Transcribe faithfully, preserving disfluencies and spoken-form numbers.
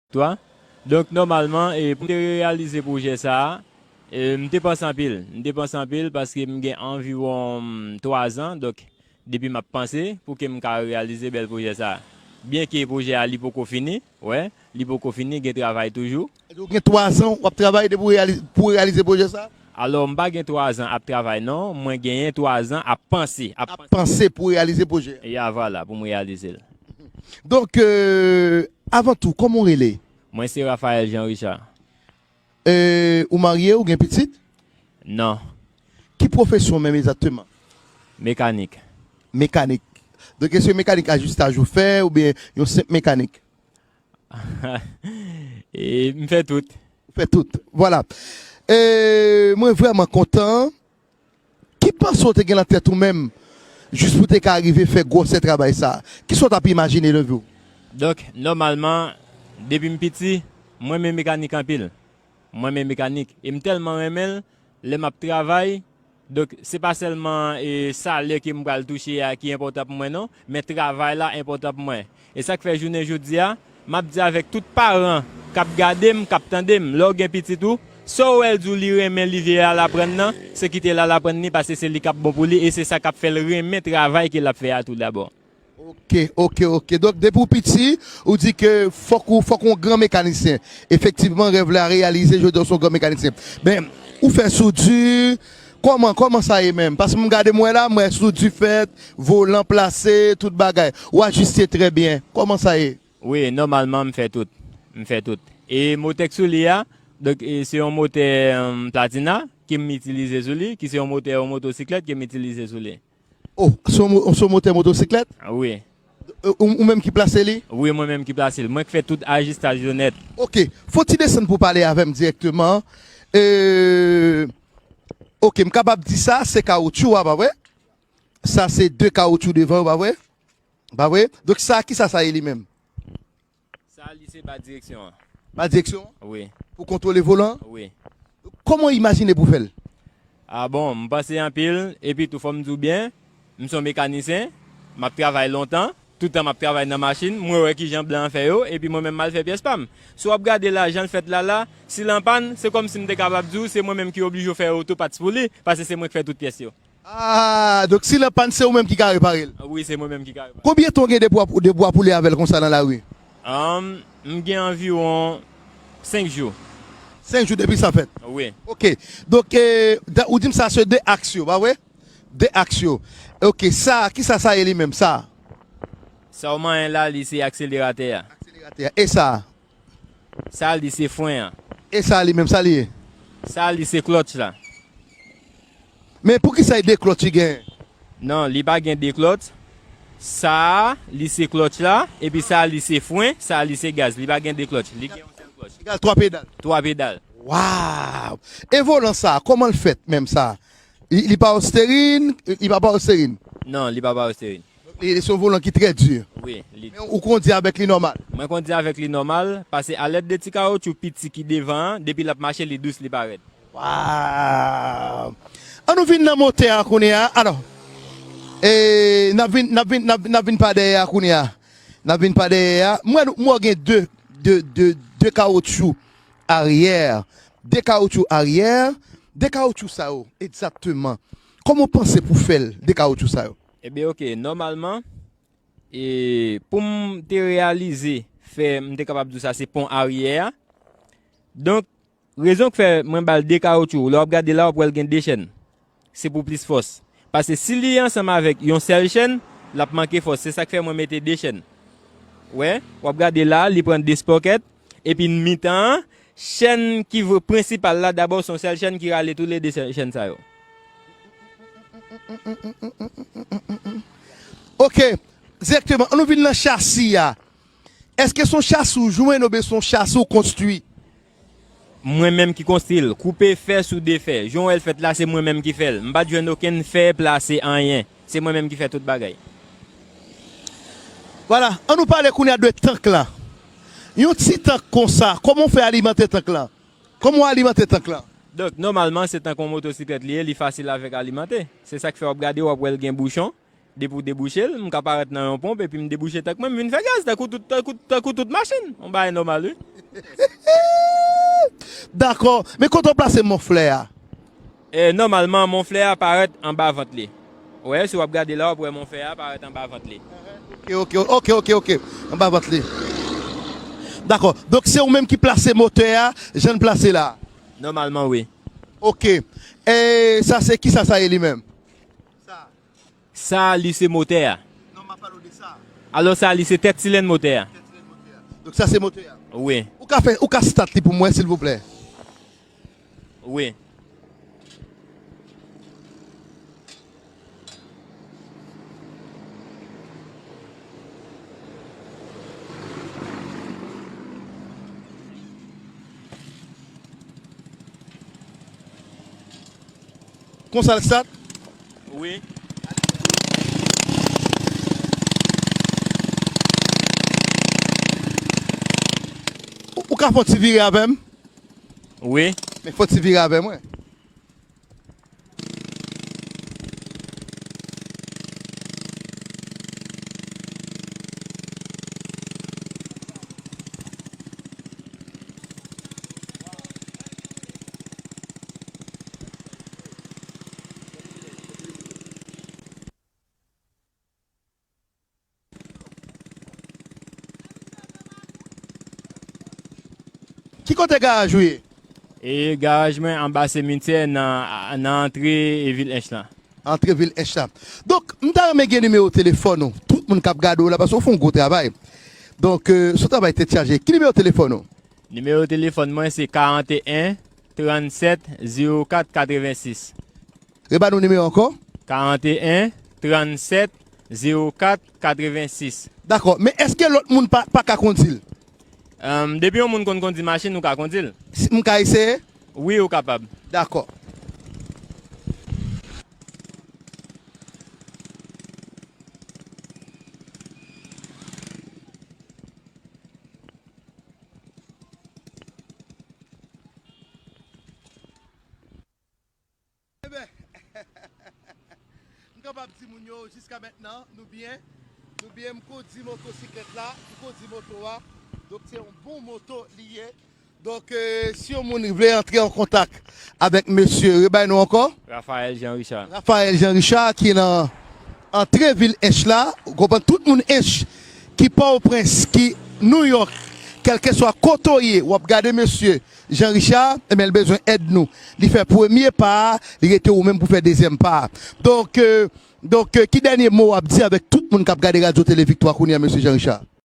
Twa. Donk, nòmalman, e, pou m te reyalize pwojè sa a, e, m te panse anpil. M te panse anpil paske m gen anviwon, mm, twa zan. Donk, depi m ap panse pou ke m ka reyalize bèl pwojè sa a. Byenke pwojè a, li poko fini, wè, li poko fini, gen travay toujou. Ou gen twa zan w ap travay depi w reyalize, pou reyalize pwojè sa? Alò, m pa gen twa zan ap travay, non. Mwen genyen twa zan ap panse. Ap Ap panse pou reyalize pwojè. Ya, vwala, pou m reyalize l. Donk, euh, avan tou, kòman w rele? Mwen se Raphaël Jean Richard. Euh, ou marye, ou gen pitit? Non. Ki pwofesyon menm egzakteman? Mekanik. Mekanik. Donk, èske mekanik ajistaj ou fè oubyen yon senp mekanik? E, m fè tout. Ou fè tout. Vwala. E, mwen vrèman kontan. Ki panse w te gen nan tèt ou menm, jis pou te ka rive fè gwosè travay sa a? Kisa w t ap imajine nan vi w? Donk, nòmalman, depi m piti, mwen renmen mekanik anpil. Mwen renmen mekanik. E m tèlman renmen l, lè m ap travay, donk, se pa sèlman, e, salè ke m pral touche a ki enpòtan pou mwen, non, men travay la enpòtan pou mwen. E sa k fè jounen jodi a, m ap di avèk tout paran k ap gade m, k ap tande m, lè w gen pitit ou, sa w wè l di w li renmen, li vle al aprann nan, se kite l al aprann li, paske se li k ap bon pou li, e se sa k ap fè l renmen travay ke l ap fè a tou dabò. Ok, ok, ok. Donk, depi w piti, ou di ke fòk ou, fòk ou yon gran mekanisyen. Efektivman, rèv la reyalize, jodi a w se yon gran mekanisyen. Men, ou fè soudi, kòman, kòman sa ye menm? Paske m gade m wè la, m wè soudi fèt, volan plase, tout bagay. Ou ajiste trè byen. Kòman sa ye? Wi, nòmalman, m fè tout. M fè tout. E motè k sou li a, donk, e, se yon motè, em, Platina ke m itilize sou li, ki se yon motè, yon motosiklèt ke m itilize sou li. Oh, se yon mo-, se yon motè motosiklèt? Wi. E, ou, ou menm ki plase li? Wi, mwen menm ki plase l. Mwen k fè tout ajistaj yo nèt. Ok, fò w ti desann pou w pale avè m dirèkteman. E, ok, m kapab di sa, se kawotchou a, pa vre? Sa se de kawotchou devan yo, pa vre? Pa vre? Donk sa, kisa sa ye li menm? Sa, li se ba direksyon an. Ba direksyon an? Wi. Pou kontwole volan an? Wi. Kòman w imajine pou w fè l? A bon, m panse anpil, epi tou fò m di w byen, m se yon mekanisyen, m ap travay lontan, tout tan m ap travay nan machin, mwen wè kijan blan an fè yo, epi mwen menm m al fè pyès pa m. Si w ap gade la, jan l fèt la la, si l an pàn, se kòmsi m te kapab di w, se mwen menm ki oblije fè oto pats pou li, paske se mwen k fè tout pyès yo. Ah, donk si l an pàn, se ou menm ki ka repare l? Wi, se mwen menm ki ka repare l. Konbyen tan w gen depi w ap, depi w ap woule avè l konsa nan lari? Am, m gen anviwon senk jou. Senk jou depi sa fèt? Wi. Ok. Donk, eh, da-, ou di m sa se de aks yo, pa vre? De aks yo. Ok, sa, kisa sa ye li menm, sa? Sa w manyen la, li se akseleratè a. Akseleratè a. E sa? Sa, li se fren an. E sa, li menm, sa li ye? Sa, li se klòtch la. Men poukisa e de klòtch li genyen? Non, li pa gen de klòtch. Sa a, li se klòtch la, epi sa a, li se fren, sa a, li se gaz. Li pa gen de klòtch. Li gen yon sèl klòtch. Egal twa pedal. Twa pedal. Waw! E volan sa a, kòman l fèt menm sa a? Li, li pa osterin, li pa pa osterin? Non, li pa pa osterin. Li, li se yon volan ki trè di. Wi, li. Men ou kondi avèk li nòmal? Mwen kondi avèk li nòmal, paske alèd de ti kawotchou piti ki devan an, depi l ap mache, li dous, li pa rèd. Waw! An nou vin nan motè a kounye a. Alò, e, n ap vin, n ap vin, n ap, n ap vin pa dèyè a kounye a. N ap vin pa dèyè a. Mwen, mwen gen de, de, de, de kawotchou aryè. De kawotchou aryè. De kawotchou sa yo, egzakteman. Kòman w panse pou fè l, de kawotchou sa yo? Ebyen, ok, nòmalman, e, pou m te reyalize fè, m te kapab di w sa se pon aryè a. Donk, rezon k fè mwen ba l de kawotchou, lè w ap gade la, w ap wè l gen de chèn. Se pou plis fòs. Paske si li ansanm avèk yon sèl chèn, l ap manke fòs. Se sa k fè mwen mete de chèn. Wè, w ap gade la, li pran de sprocket, epi nan mitan an, chèn ki vre prensipal la, dabò se yon sèl chèn ki rale toulede chè-, chèn sa yo. Ok, direkteman, an nou vin nan chasi a. Èske se yon chasi w jwenn oubyen se yon chasi w konstwi? Mwen menm ki konstwi l. Koupe fè, soude fè. Jan w wè l fèt la, se mwen menm ki fè l. M pa t jwenn okenn fè, plase, anyen. Se mwen menm ki fè tout bagay. Vwala, an nou pale kounye a de tank lan. Yon ti tank konsa, kòman w fè alimante tank lan? Kòman w alimante tank lan? Donk, nòmalman, se tank yon motosiklèt li ye, li fasil avèk alimante. Se sa k fè w ap gade, w ap wè l gen bouchon. Depi w debouche l, m ka parèt nan yon ponp epi m debouche tank mwen, m vin fè gaz, tankou tout, tankou, tankou tout machin. Yon bagay nòmal, wi. Dakò. Men kote w plase Mont Flè a? E, nòmalman, Mont Flè a parèt anba vant li. Ou wè, si w ap gade la, w ap wè Mont Flè a parèt anba vant li. Ok, ok, ok, ok, ok. Anba vant li. Dakò. Donk, se ou menm ki plase motè a, jan l plase la? Nòmalman, wi. Ok. E sa, se ki sa, sa ye li menm? Sa. Sa, li se motè a. Non, m ap pale w de sa. Alò, sa, li se tèt silenn motè a. Tèt silenn motè a. Donk, sa, se motè a. Wi. Ou ka fè, ou ka stat li pou mwen, silvouplè? Wi. Konsa l stat? Wi. Ou, ou ka fè yon ti vire avè m? Wi. Men fè yon ti vire avè mwen. Ki kote garaj ou ye? E garaj mwen anba simityè nan, nan antre vil Ench lan. Antre vil Ench la. Donk, m ta renmen gen nimewo telefòn ou. Tout moun k ap gade w la, paske w fè yon gwo travay. Donk, euh, se yon travay tèt chaje. Ki nimewo telefòn ou? Nimewo telefòn mwen se karanteyen, trannsèt, zewo kat, katrevensis. Reban nou nimewo ankò? Karanteyen, trannsèt, zewo kat, katrevensis. Dakò, men èske lòt moun pa, pa ka kondi l? Em, depi yon moun konn kondi machin, ou ka kondi l. Si m ka eseye? Wi, ou kapab. Dakò. Eben, m kapab di moun yo, jiska mentnan, nou byen. Nou byen, m kondi motosiklèt la, m kondi moto a. Donk, se yon bon moto li ye. Donk, euh, si yon moun vle antre an kontak avèk mesye, rebay nou ankò? Raphaël Jean Richard. Raphaël Jean Richard ki nan antre vil Ench la. Ou konprann, tout moun Ench, ki Pòtoprens, ki Nouyòk, kèlkeswa kote w ye, w ap gade mesye Jean Richard, ebyen, l bezwen èd nou. Li fè premye pa a, li rete ou menm pou fè dezyèm pa a. Donk, euh, donk, euh, ki dènye mo w ap di avèk tout moun k ap gade Radyo Tele Viktwa kounye a, mesye Jean Richard?